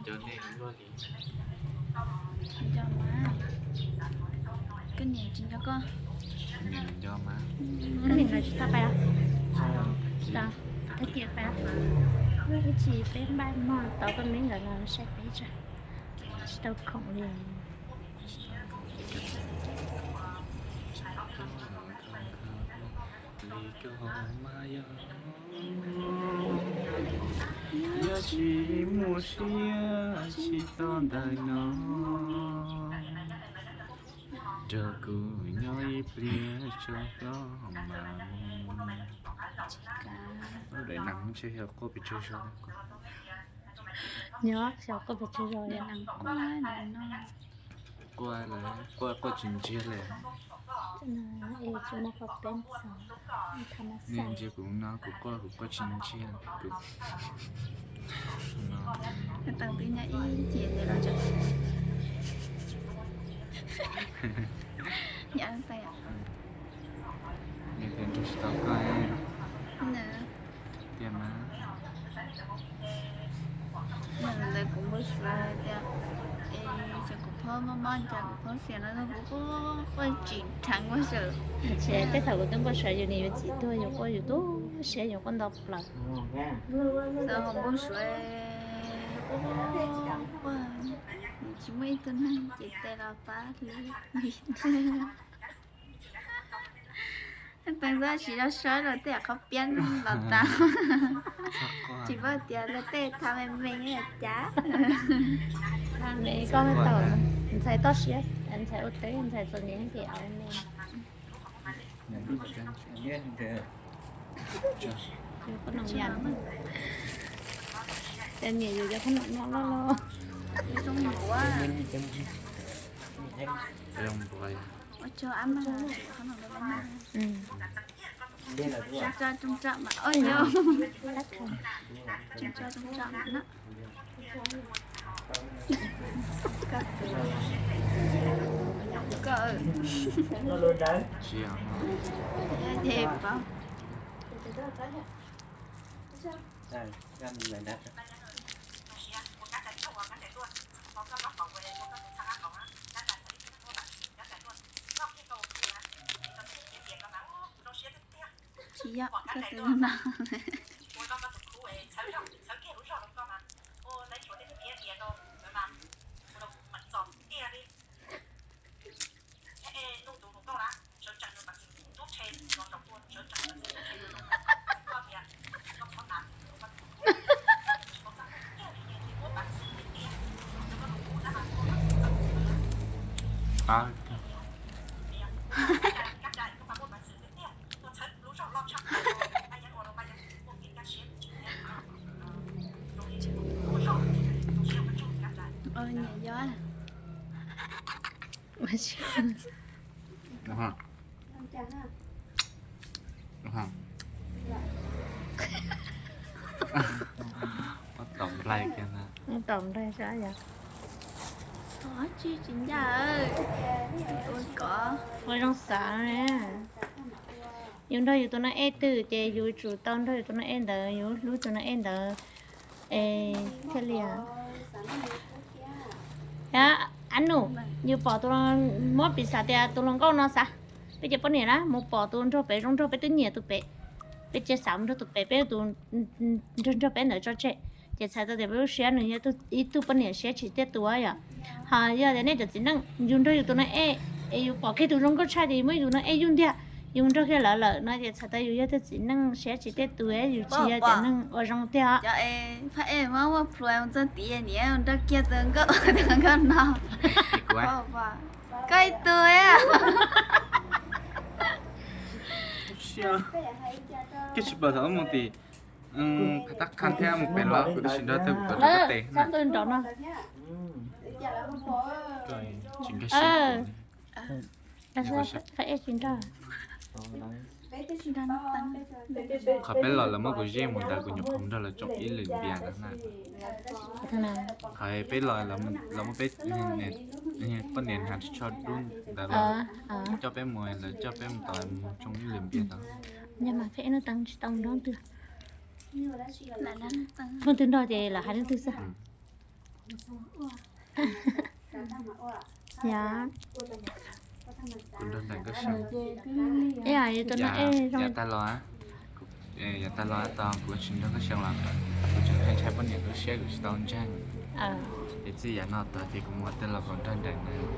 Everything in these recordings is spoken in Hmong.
Nco nej luaj li. Nco mas. Koj niam tsis nco koj. Niam nco mas. Koj niam nkawd tsis tau pais los? Tsis tau. Tag kis pais. Ib chim peb npaj mog tau koj me nkawd los saib peb tso. Tsis tau khoom li. Yog tsis muaj siab tsis txog ntawm no, nrog kuv nyob ib pliag tso koj mas. Daim neeg ntshe yog quaj pes tsawg zaus. Nyob xyov quaj pes tsawg zaus. Quaj, quaj, quaj tsis ntsiag li. Niaj ntsia kuv no kuv quaj kuv quaj tsis ntsiag. Teev twb nyob ib ce ntawd los tso. Niam tias nrog tsis tau koj tiag mas. Ntawd kuv npau suav tias, es kuv phob mob mob cas kuv phob xiam no kuv quaj tsis dheev ua saum. Ces tej thaum kuv twb npau suav yus niam yus txiv tuag yus quaj yus tu siab yus quaj nto plaws. Txawm ho npau suav quaj quaj, tsis muaj ib tug neeg cev tes los pab li. Teev txoj siv zog sawb rau tej qhov piab los tas. Tsis paub tias luag tej tha me me cas. Koj tau ntxhais toj siab, ntxhais ua teb, ntxhais txom nyem ces me. Ces niam yus cov qhob noom no loj loj. Tsis yog, koj twb no. Nyiam yog. Tom nplaig kiag na. Tom nplaig sab yog. Tsis, tsis ncaj. Ua zoo xav ne. Yus nrog yus tus no ej twg ces yus tsum tau nrog yus tus no ej ntawd, yus hlub tus no ej ntawd. Es thiaj li, a num, yus pom tus, muab piv xav tias tus hluas nkauj no xav, peb cov poj niam na mus pom tus nraug pem zoo nraug peb twb nyiam tus pem, peb cia xav mus nrog tus pem, peb tus nraug nraug peb ntawd tso tseg, ces txhais tau tias peb lub siab nws yog ib tug poj niam siab tsis tiaj tus yom. Ho yog tias nej cov txiv neej yus nrog yus tus no ej, es yus pom kiag tus zoo nkauj tshaj ces yus muab yus tus no ej yug ntiag, yus nrog kiag lawv lawm no ces txhais tau yus yog tug txiv neej siab tsis tiaj tus, yus tsis yog cov neeg ua zoo tiag. Phaj ej muab muaj plhuav txog tid niam nrog kiag tus nkauj, tus nkauj no. Koj ib tug. Koj tsis pom thaum mus tim qhov tab qha thiab mus pem los kuv twb tsis nrog tau kuv tus tes na. Tsis nkag siab. Phaj ej tsis nrog. Qhov peb los lawv muab kuv zej mus ntawd kuv nyuam qhuav nrog lawv tsoo ib lwm npias ntawd na. Qhov peb los lawv muab peb, poj niam hnav tsho dub ntawd los coj peb mus, lawv coj peb mus tod mus tsoo ib lwm npias tod. Leej twg nrog ces lawv hais leej twg xwb. Yog. Kuv nrog nraim koj seev. Yav tag los, yav tag los tau kuv tsis nrog koj seev los kuv tseem ntshai ntshai poj niam tu siab kuv tsis tau ntseeg. Ces txij yav no tod ces kuv mus ua twg los kuv nrog nraim nws.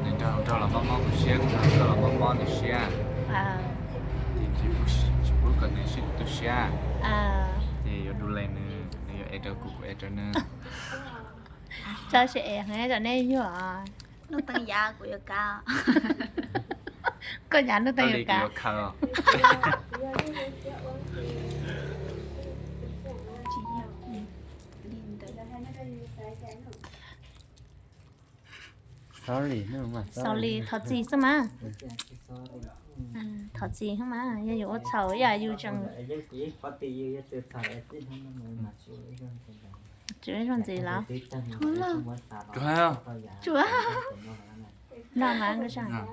Nws nrog nrog los mob mob kuv siab, kuv nrog nrog los mob mob nws siab. Ces tsis pub kom nws sib tu siab. Ces yuav du lais nws, nws yuav ev rau kuv, kuv ev rau nws. Tso si es heev rau nej yug. Nuj Teev yav kuv yuav kav. Koj yav Nuj Teev yuav kav. Sorry, thov txim xwb mas. Thov txim xwb mas, yog yus ua txhaum yam yus tseem, tsis ua ib zaug ntxiv los? Tsuav. Noj mas nkauj Seej.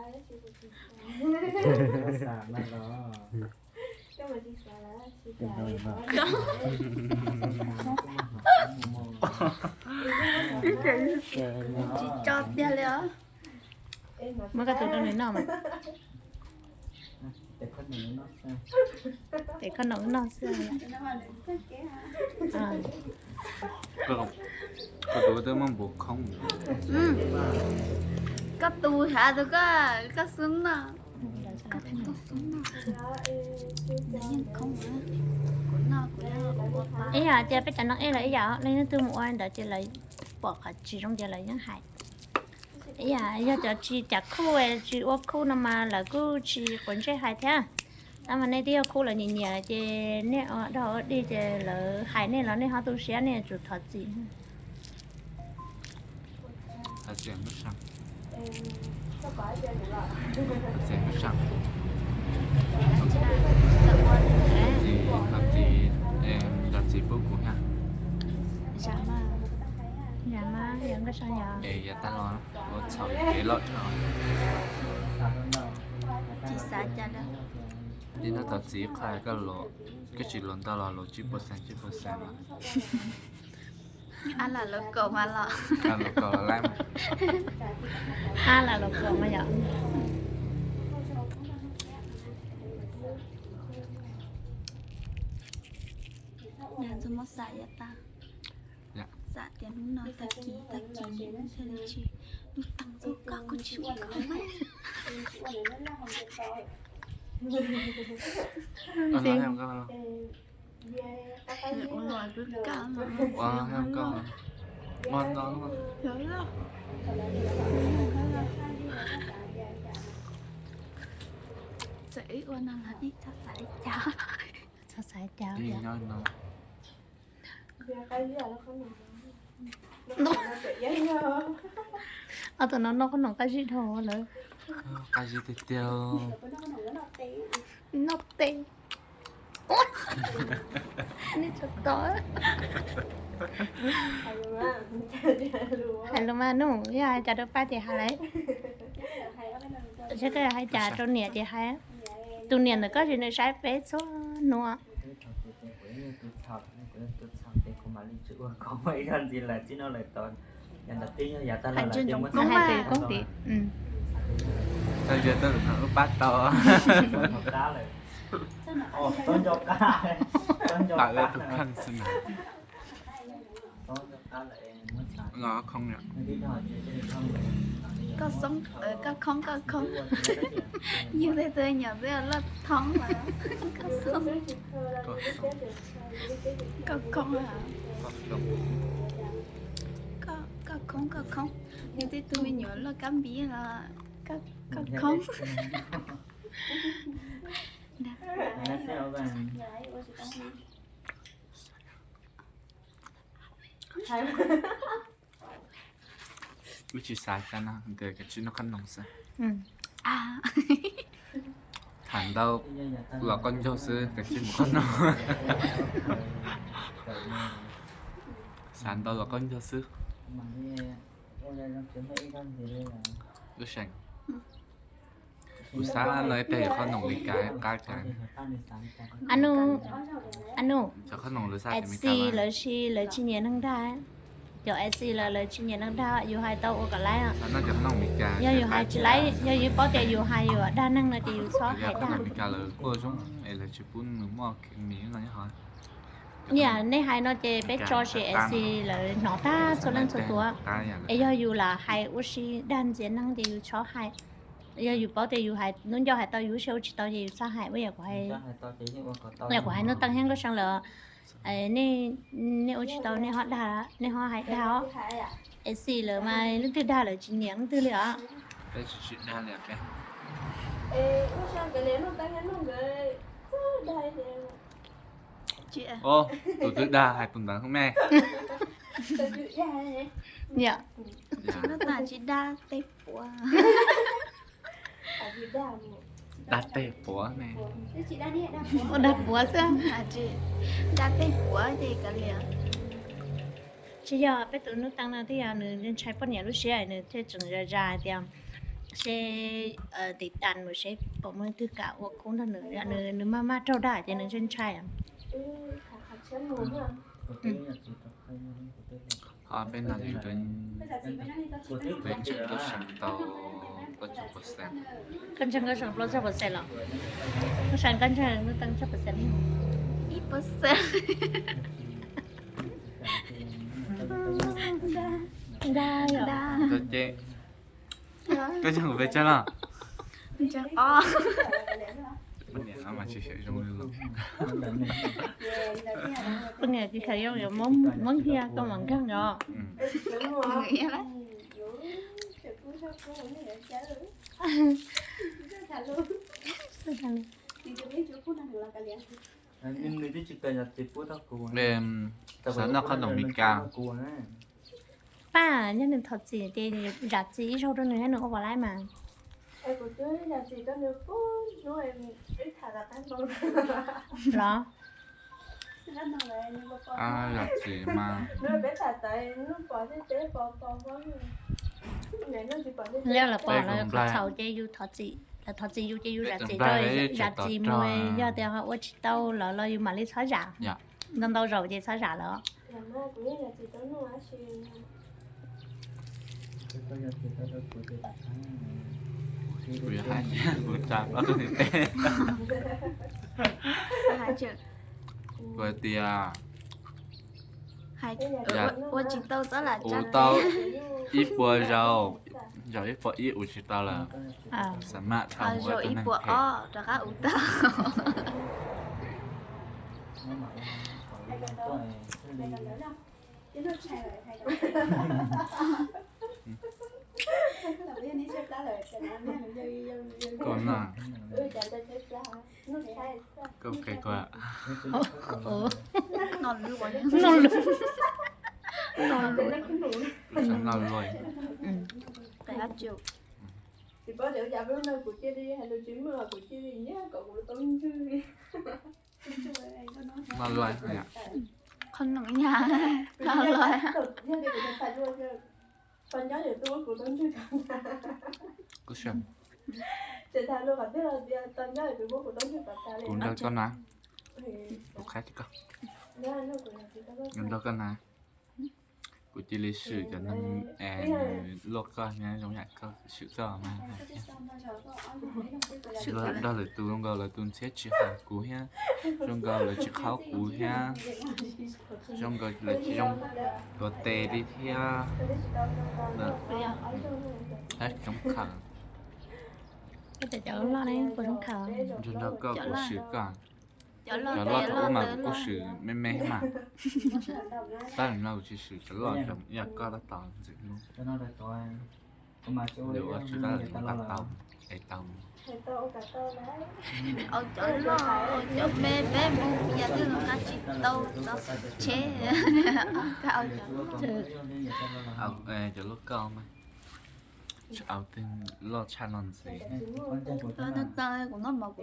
Tsis tso tiag li os. Muab koj tus rau nws noj mas. Tes koj noj xwb. Koj tus twb muab npuv khoob. Koj tus hais tus koj, koj xub noj. Ib yam tias peb cov noog ej los ib yam, leej twg mus ua ntawd ces lawv pom qhov tsis zoo ces lawv yeej hais. Ib yam yog cov tsis cas khub, tsis ua khub no mas lawv kuj tsis quav ntsej hais thiab. Tab mas nej twb yog khub lawv nyiam nyiam ces nej ua dog ua dig ces lawv hais nej los nej ho tu siab, nej yuav tsum thov txim. Thov txim, thov txim, thov txim pub kuv na. Yog mas, yog nkauj Seej yog. Es yav tag los ua txhaum kev loj dhau. Tsis xav cas li. Tib nrog thov txim qhov koj los, koj tsis los ntau los los tsib puas xees tsib puas xees mas. Ab lam los kaum mas los. Ab lam los kaum mas yom. Ntxuag muab xav yav tag, xav tias hnub no tag kis tag kis nws thiaj li tsis, hnub tag ntuj koj kuj tsis ua koj mas. Txawm wb ua no los nej txhob xav li cas. Txhob xav li cas. Ob tug no noj qhob noom qab zib dhau lawm. Qab zib tiag tiag. Noj tes. Nej tsov tod. Hais lus mas nug, yog hais cas rau pab ces hais lawm. Saib koj hais cas rau niam ces hais. Tus niam ntawm koj ces nws saib peb txhua hnub. Hais tus koob tid. Tau yog tau lwm hnub pab tau. Pab tus kheej xwb na. Los khoob yom. Koj khoob, koj khoob, koj khoob. Yus tes tus nyuam twb loj thoob mas. Koj khoob, koj khoob. Koj khoob, koj khoob. Yus tes tus me nyuam loj kab npiv los koj khoob. Wb tsis xav cas no, nkawd kav tsij noj qab noom xwb. Tham ntau los qaub ncaug xwb, kav tsij mus qhov no. Xav ntau los qaub ncaug xwb. Lub seem, kuv xav no ib teg yuav qhob noom Meskas qab cas. Anu, anu, cov qhob noom lawv xav tias Meskas lawv si lawv tsis nyiam neeg dag. Cov S C lawv lawv tsis nyiam neeg dag, yus hais tau ua kom laib. Xav noj cov qhob noom Meskas, yog yus hais tsis laib, yog yus paub tias yus hais yuav dag neeg no ces yus txhob hais dag. Meskas lawv kuj zoo es lawv tsis pub nws muaj mis no nyob hov. Niam, nej hais no ces peb tso sim S C lawv hnov tag txhua leej txhua tus. Es yog yus lam hais ua si dag ntxias neeg ces yus tshov hais. Yog yus paub tias yus hais lub ncauj hais tau yus lub siab ua tsis tau ces yus txhob hais. Ua yam kuv hais, ua yam kuv hais Nuj Teej thiab Nkauj Seev lawm. Nej, nej ua tsis tau nej ho dag, nej ho hais dag os. S C lawm mas leej twg dag lawv tsis nyiam leej twg li os. Peb tsis, tsis dag li peb. Tus twg dag hais tus ntawd me. Yog, tsis dag teg puav. Dag teg puav ne. Ua dag puav xwb. Dag teg puav ces kav liam. Tsis yog, peb tus Nuj Teej no twb yog nws ntshai poj niam lub siab nws thiaj tseem zam zam hais tias seb tim tas mus seb puas muaj leej twg kam ua khub nrog nws, nws maj maj raug dag ces nws ntshai ntshai. Ho peb no ces peb ntseeg Nkauj Seev tau plaub caug percent. Koj ntseeg Nkauj Seev plaub caug percent los? Nkauj Seev, koj ntseeg Nuj Teej tsawg percent? Ib percent. Dag, dag. Koj ntseeg kuv pes tsawg los? Ntseeg ob. Poj niam no mas tsis xyaw zoo li los. Poj niam tsis xyaw zoo yuav muab nkiag koj mam nkeeg os. Xav noj qhob noom Meskas. Pab, yog nws thov txim ces zam txim ib zaug rau nws thiab nws ua puas laib mas. Los? Zam txim mas. Yog lawv pom lawv qhov txhaum ces yus thov txim, lawv thov txim yus ces yus zam txim rau, zam txim mus, yog tias ho ua tsis tau lawm los yus mam li txhob zam. Ntau ntau zaus ces txhob zam lawm. Kuv yuav hais, kuv tsa plaub tug ntej. Kuv hais tias ua tsis tau txhob lam tsa, ua tau ib puas zaus, zaus ib puas ib ua tsis tau lawm, xam maj dhau mus ua tau neeg phem. Zaus ib puas ob rov qab ua tau. Koj no, koj qhia kuv. No lus, no lus, no lus. Kuv xav no lus. No lus. Qhov no yog no lus. Kuv xav. Kuv nrog koj na. Kuv qhab koj. Kuv nrog koj na. Kuv cia li swm cov neeg es nws luaj koj thiab zoo yam koj swm koj mas. Nrog lwm tus zoo nkaus lawv tus ntxhiab tsis hais kuv thiab, zoo nkaus lawv tsis qhaub kuv thiab, zoo nkaus lawv tsis zoo tuav tes li thiab. Coob khaws. Nrog nrog koj kuv swm koj. Cov loj tod mas kuv kuj swm me me mas. Tab sis no kuv tsis swm cov loj, yog koj tab tom ntxim hlub. Yuav ua tsis tab sis kuv tau, es tau. Cov loj cov me peb mus yam twg los nqa tsis tau, tau tsheb. Cov loj koj mas. Tsis au twg loj tshaj no ntxiv. Kuv noj mov,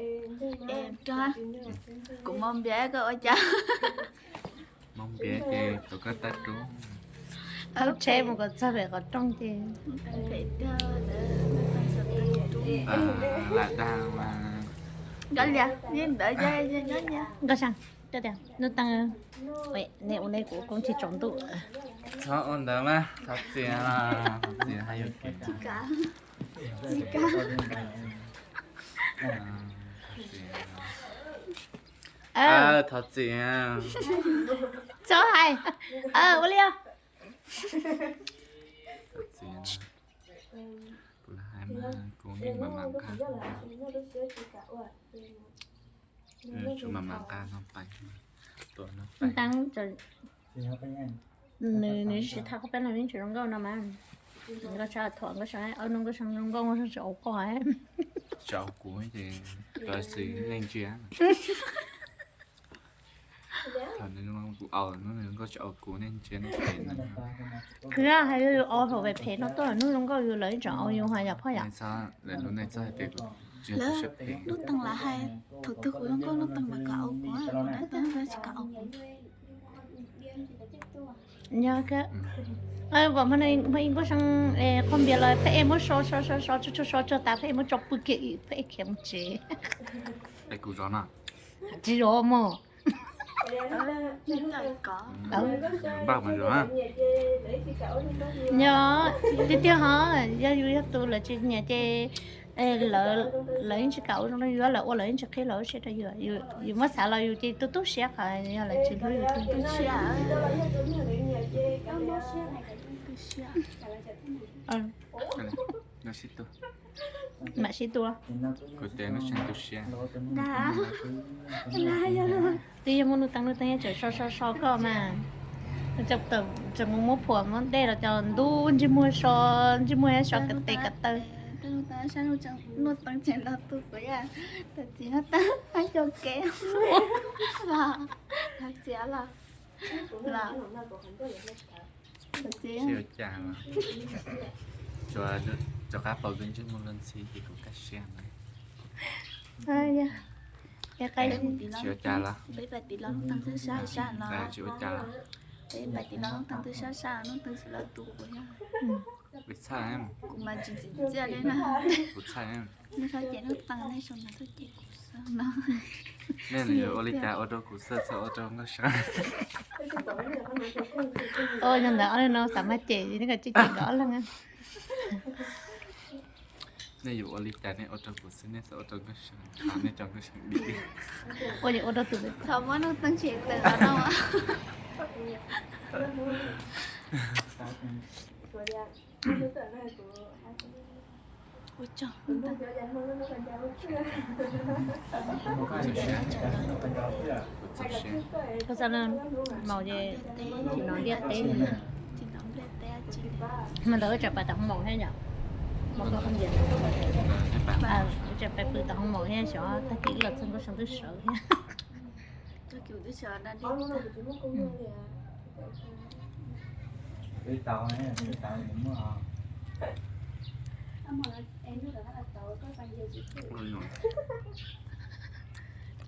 kuv noj mov npias koj ua cas. Mov npias ces thaum koj tab rub. Thauj tsheb mus kom txog pem qhov rooj ces. Lam dag mas. Nkauj Seej, Nuj Teej, nej ua nej kuv koob tig tsaus ntuj. Txhob ua ntawd mas, thov txim, thov txim, hais yuav kiag. Thov txim. Txhob hais. Ua li os. Kuv lam hais mas kuv yeej mam mam nqa. Tsuas mam mam nqa no pais, tuam no pais. Nws, nws tsis tha qhov peb los yeej tsis zoo nkauj no mas. Nkauj Seej thov Nkauj Seej, Nkauj Seej zoo nkauj, Nkauj Seej tsis au koj. Tsis au kuv ces koj xwb nej ntsia. Thaum nws kuv au, nws nkauj tsis au kuv nej ntsia nej phem. Kuv hais yus au thaum phem phem no tuaj, hnub zoo nkauj yus lawv yeej tseem au yus hais yom phauj yom. Lawv lub neej txhob hais tias kuv tsis yog tus siab phem. Nuj Teej lam hais thaum twg kuv zoo nkauj Nuj Teej mas kom au kuv, kuv dab tuag tsis kom au kuv. Yog, pom Nkauj Seej qhov npias los peb muab so so so so tsuag tsuag so tsuag tas peb muab tso pw kiag, peb khiav mus tsev. Es kuv zov no? Tsis zov mog. Npaj mas zov. Yog, tiag tiag hov, yog yus yog tus lawv tsis nyiam ces lawv, lawv yeej tsis kam ua zoo rau yus, lawv ua lawv yeej tsis qhib lawv lub siab rau yus. Yus muab xav los yus ces tu tu siab qhov yog lawv tsis hlub yus tiag. Mam sib tua. Kuv tias Nuj Teej tu siab. Twb yog muaj Nuj Teej, Nuj Teej yeej tseem so so so koj mas. Tseem mus muab phuam muab dej los cov ntub ntsej muag so, ntsej muag so ko tes ko taw. Nuj Teej tseem los tu kuv, yog tus txiv Nuj Teej xyoo kev los, los txiv. Tsis ua cas, tsuas rov qab pauv tus ntsej muag luag ntxhi ces kuv kaj siab na. Tsis ua cas los? Tsis ua cas los? Kuv txhawj. Nej yuav ua li cas ua rau kuv xwb, txhob ua rau Nkauj Seej. Ua li ntawd ob leeg no xav mas cem, nej kom cem cem nkawd ob leeg. Nej yuav ua li cas nej ua rau kuv xwb, nej txhob ua rau Nkauj Seej, thov nej cov Nkauj Seej dim. Ua li ua rau tus, thov muab Nuj Teej tsev tawm los no. Ua tsaug. Koj xav maum ces tsis hnov ntiaj teb li. Mas ntawd wb tseem pais tau hoo maum thiab yom? Wb tseem pais pw tau hoo maum thiab, xyov tag kis wb los txog Nkauj Seej twb sawv thiab.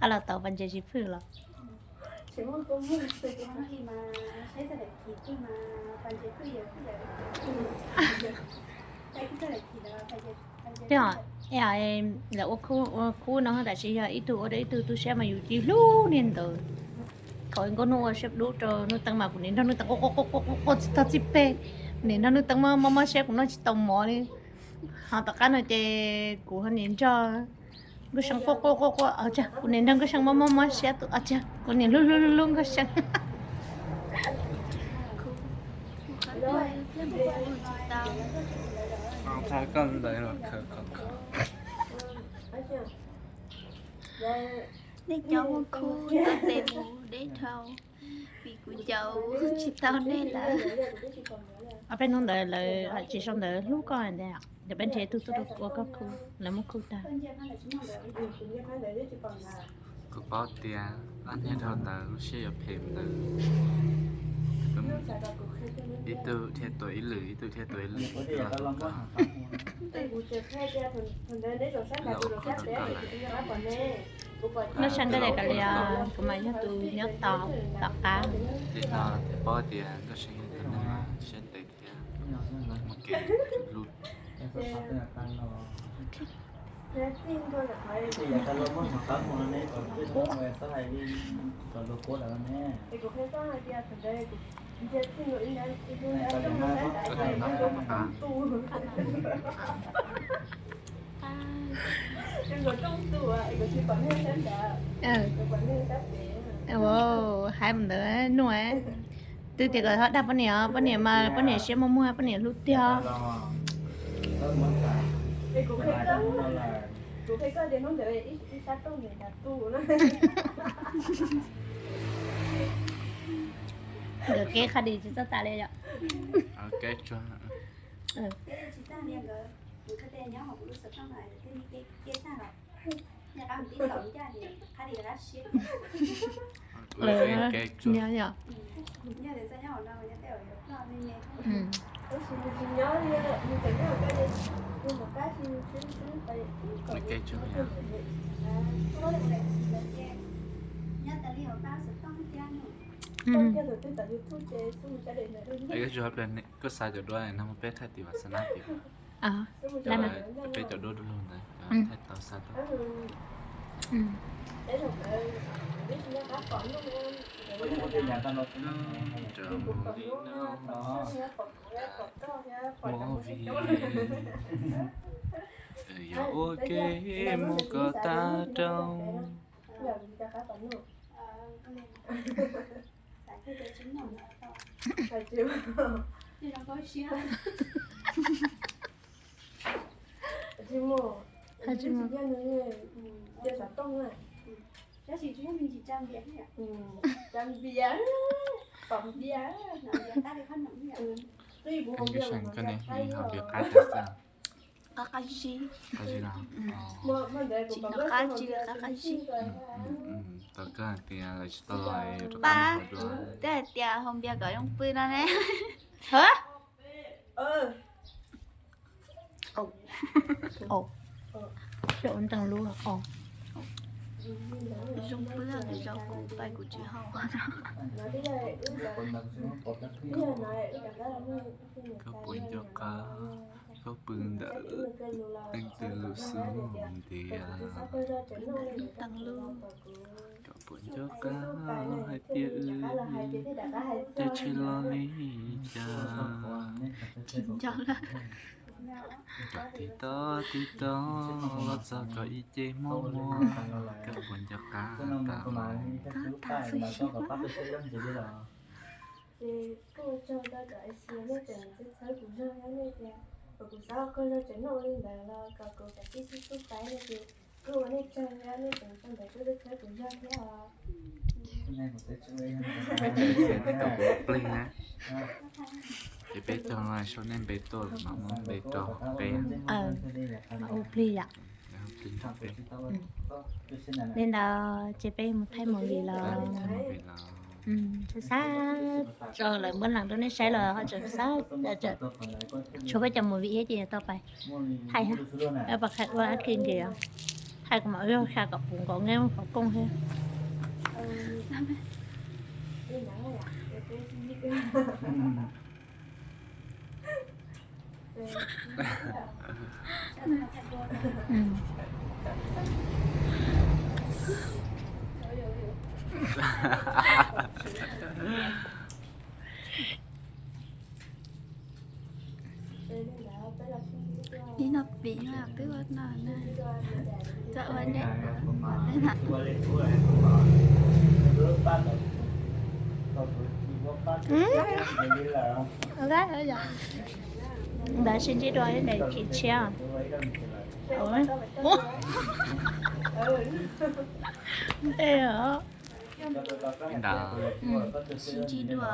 Qab los tau pas ntses tsis phwj los? Thiab, lawv ua khub no tab sis yog ib tug ua rau ib tug tu siab mas yus cia li hlub niag ntawd. Thaum nkauj hnub ua siab dub rau Nuj Teej mas kuv niaj nrog Nuj Teej quaj quaj quaj quaj tsis tau txij peg. Kuv niaj nrog Nuj Teej mob mob siab, kuv noj tsis tau mov li. Ho tom qab no ces kuv ho niaj nrog Nkauj Seej quaj quaj quaj quaj, kuv niaj nrog Nkauj Seej mob mob mob siab, kuv niaj hlub hlub hlub hlub Nkauj Seej. Koj ntawd los khaws khaws khaws. Nej cov muaj khub tau tes mus deb dhau, vim kuv cov tsis tau nej lawm. Ob peb hnub ntawd lawv tsis sau ntawv hlub koj ntag, ces peb nrhiav tug tuaj rau ua koj khub, lawv muab khub tag. Kuv paub tias ob niag dhau ntawd lub siab yuav phem ntawd. Ib tug dhia tuam ib lwm, ib tug dhia tuam ib lwm, ib tug los hlub koj. Noj sab nqaij li kav liam, kuv mas yog tus nyob tom, tom qab. Li no thiaj paub tias Nkauj Seej yog tus neeg siab ntev thiab muaj kev hlub. Hais mus ntawd Nuj, twb tias kom ho dag poj niam, poj niam mas poj niam siab muag muag, poj niam hlub tiag. Nkawd kev qha dis tsis txawj tas li yom. Nyob yom. Koj xav cov duab no peb thaij tim Vas Xav Nab tim. Peb cov duab du lug ntawd thaij tau xav tau. Movie, yog ua ke mus kom tag rau. Koj ne, hais npias qab tag xwb. Qab qab zib. Qab zib los? Tsis nco qab tsis li, qab qab zib. Tau kawg tias lawv tsis tau los rov qab mus dua. Twb hais tias haus npias kom zoo pw no ne. Ua ntej lub os. Zoo pw nws zaum kuv pais kuv tsis haus. Koj puas nco qab koj pw ntawm leej twg lub xub ntiag? Ua ntej lub. Koj puas nco qab hais tias wb caij tsheb los li cas? Tsis nco lawm. Koj tig tau tig tau los txog koj ib ce hmo hmo, koj puas nco qab tas? Tab tas xwb xwb. Ces kuj ua tsaug rau cov A C nej tseem txhawb kuv zog thiab nej tias kom kuv xav ua qhov zog tseem noj ua li ntawd los kom kuv kav tsij xub xub pais nej ces kuj ua nej tsaug thiab nej tseem tau ntawm kuj txhawb kuv zog thiab os. Peb tau kuv plig na. Ces peb tau no sau nej npe tuaj mam muab npe rau peb. Mam ua plig yom. Plig rau peb. Li ntawd ces peb mus thaij movie los. Xav xav tso lawm muab lees rau nej saib los ho tseem xav, tshuav peb cov movie thiab ces tau pais thaij thiab. Pab qhia ua ki nkim, thaij kom mam ua xya kom puv nkaus nqeeb qhov kooj thiab. Ib no piv no twb ua no na. Koj ua ne, ua ne na. Ntawd sib ntsib dua ib daim khiv tshiab. Ntawd sib ntsib dua.